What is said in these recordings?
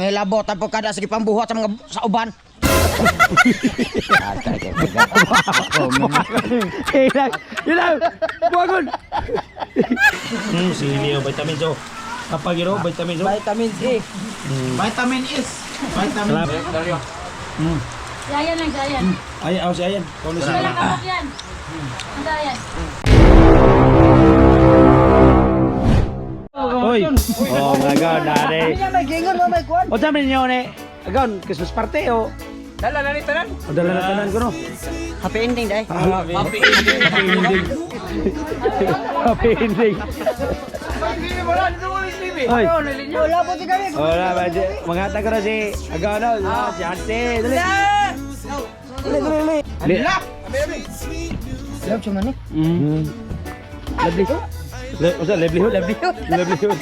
Ngilabot ang pagkada sige pambuhat sa mga sa uban. Ilang, ilang, buwagon. Sili o vitamins o. Kapag iro, vitamins o. Vitamin C. Vitamin S. Vitamin Salamat. Giant lang, giant. Ay, oh, si Ayan. Ikaw na siya. Walang kapok yan. Ang giant. Oy. Oh my God, nare. May gingon mo may kuan. O dami ninyo ni. Agaw, Christmas party o. Dala na ni tanan. O dala na tanan ko no. Happy ending dai. Happy ending. Happy ending. Ay. Wala po ti kami. Wala ba? Mga ko na si Agaw na. Si Ate. Dali. Dali, dali, dali. Love siya man eh. Livelihood? Usa, livelihood? Livelihood? Livelihood.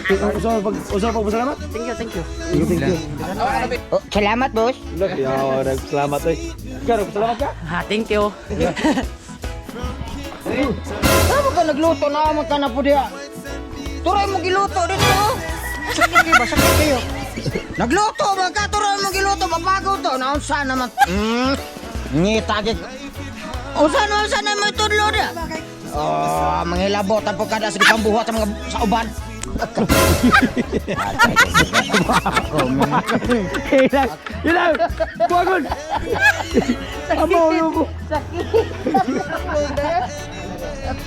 Usa pag usa pag pasalamat? Thank you, thank you. Thank you, thank you. Oh, salamat, boss. Yo, salamat oy. Ikaw, salamat ka? Ha, thank you. Saan ka nagluto na mo ka na po diha? Turoy mo giluto dito. Sakit kayo ba? Sakit kayo. Nagluto ba ka? Turoy mo giluto. Mabago to. Naunsa naman. Ngita gid. Unsa na unsa na mo tudlo diha? Oh, mangilabot ang pagkada sige pambuhat sa mga sa uban. Ilang, ilang, buwagon! Amo, ulo ko.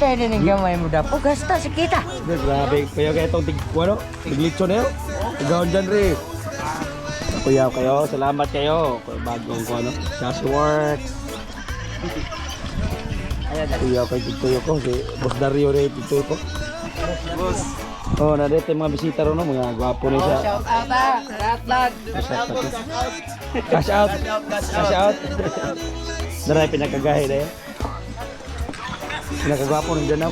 Pwede ning gamay mo dapo. Gasta si kita. Grabe, kuya kaya itong tig, ano? Tiglitso na yun. Gawin dyan, re. Kuya kayo, salamat kayo. Bagong ko, ano? Just Works. Kuya kay Titoy ko, si Boss Dario re, Titoy ko. Boss. Oh, narito yung mga bisita ron, no? Mga gwapo na siya. Shout out ah, Ratlag. Cash out. Cash out. Daray pinakagahe na yan. Pinakagwapo ng dyan.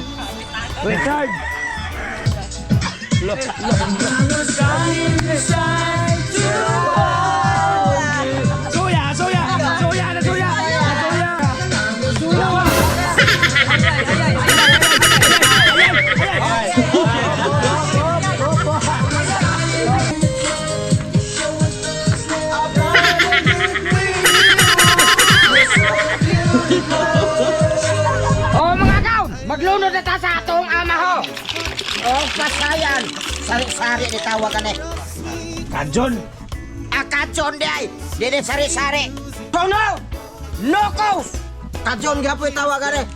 Richard! Suya! Suya! Suya na suya! Suya! Suya! Oh mga kaon, maglunod na ta sa atong ama ho. Oh, pasayan. Sari-sari ni tawagan eh. Kajon! Akadson di ay. Dili sari-sari. Tono! Nokos! Kadson gapoy tawagan eh.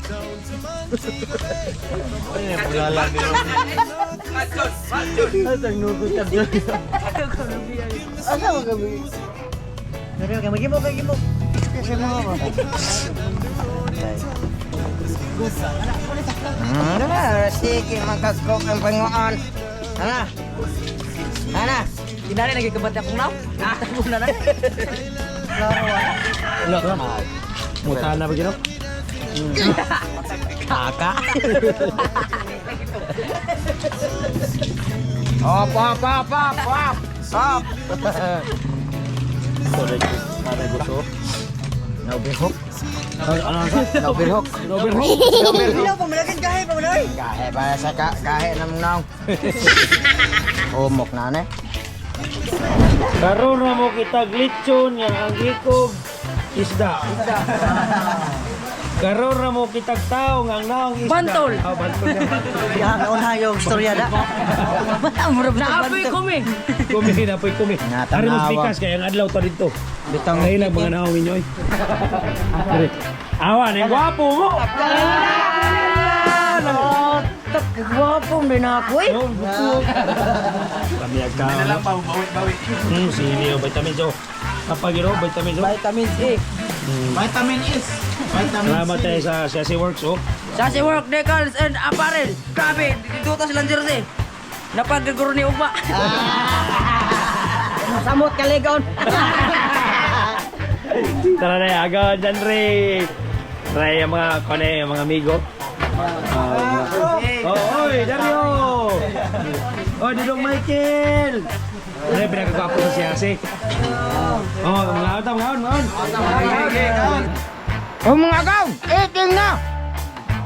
Ano sige, magkagkok ang panguan. Ana. Ana. Kinari lagi kabat akong naw. Natabo na na. Muta na ba gino? Kaka. Op, op, op, op, op. Op. Sorry, para gusto. Nauberhok. Ano ano? Nauberhok. Overhook. Gahe ba sa ka gahe na mong naong. Umok na ne. Karon na mo kita glitson nga ang gikob isda. Karon na mo kitag tao nga ang naong isda. Bantol. Oh, bantol nga. Ya, nauna yung istorya da. Naapoy kumi. Kumi na po'y kumi. Nga, Ari mo tanawa. pikas kay ang adlaw ta dito. Bitang Ngayon lang mga naong inyo oy. Diri. Awa na gwapo mo. Tak gwapo din ako eh. Oh, Kami agka. Na lang pa bawi-bawi. Sili o vitamins o. Kapag iro, vitamins o. Vitamin C. Vitamin S. Vitamin Salamat tayo sa Sesi Works oh. Sasi work decals and apparel. Grabe, dito ta silang jersey. Napagaguro ni Uba. Samot kaligon. Tara na, agad, Andre! Tara yung mga, kone, yung mga amigo. Ah, oh, oy, Dario! Oy, Dudong Michael! Ano yung pinakagwapo sa siyasi? Oh, mga out, mga out, mga out. Oh mga gaw, eating na.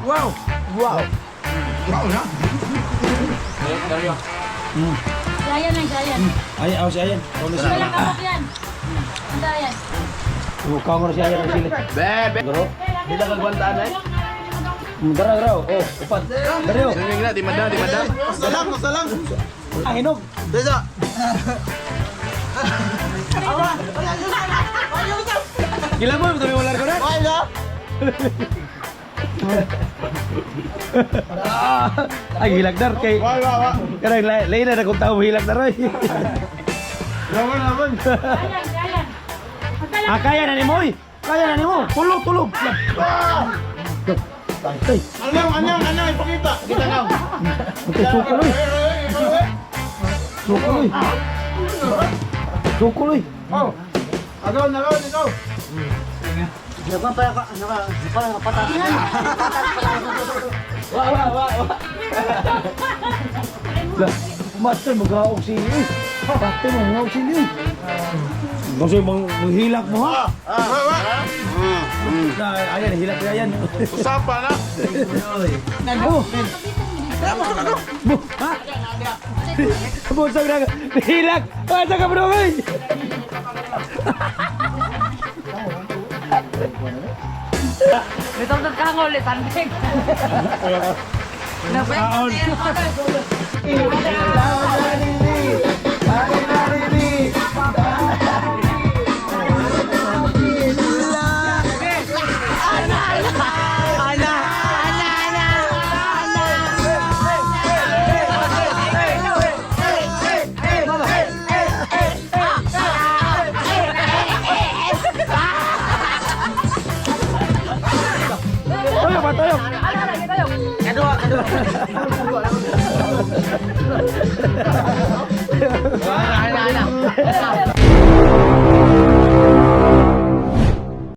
Wow! Wow. Giant lang, giant. Ay, aw si Ayan. Kaon na Wala siya. kapok yan. Ang dayan. Kaon na si Ayan ang sili. Bebe. Daro. Bila ka gwantaan eh. Dara, dara. Oh, upat. Dario. Swimming na, di mada, di mada. Usa lang, usa lang. Ang hinog. Desa. Gila mo, tabi wala ko na. Wala. Ay, hilak dar kay. Wala, wala. Kanang lain na kung tao hilak dar oy. Laman, laman. Dayan, dayan. Ah, kaya na nimo oy. Kaya na nimo. Tulog, tulog. Tay, Anong, anong, anong, ipakita. Kita ka. okay, sukol oy. Sukol oy. Sukol oy. Oh. Agaw, agaw, agaw. Wa wa wa wa. Lah, master magaog sili oy. Pati mo magaog sili oy. Kasi mang manghilak mo ha. Ah, Na, ayan hilak na yan. Usapan na. Oh. Bu, ha? Busog na. Hilak. Asa ka bro oy? Bitong ka ulit, sandig. Kaon. Toyok pa, toyok. Kadua, kadua. Ana, ana.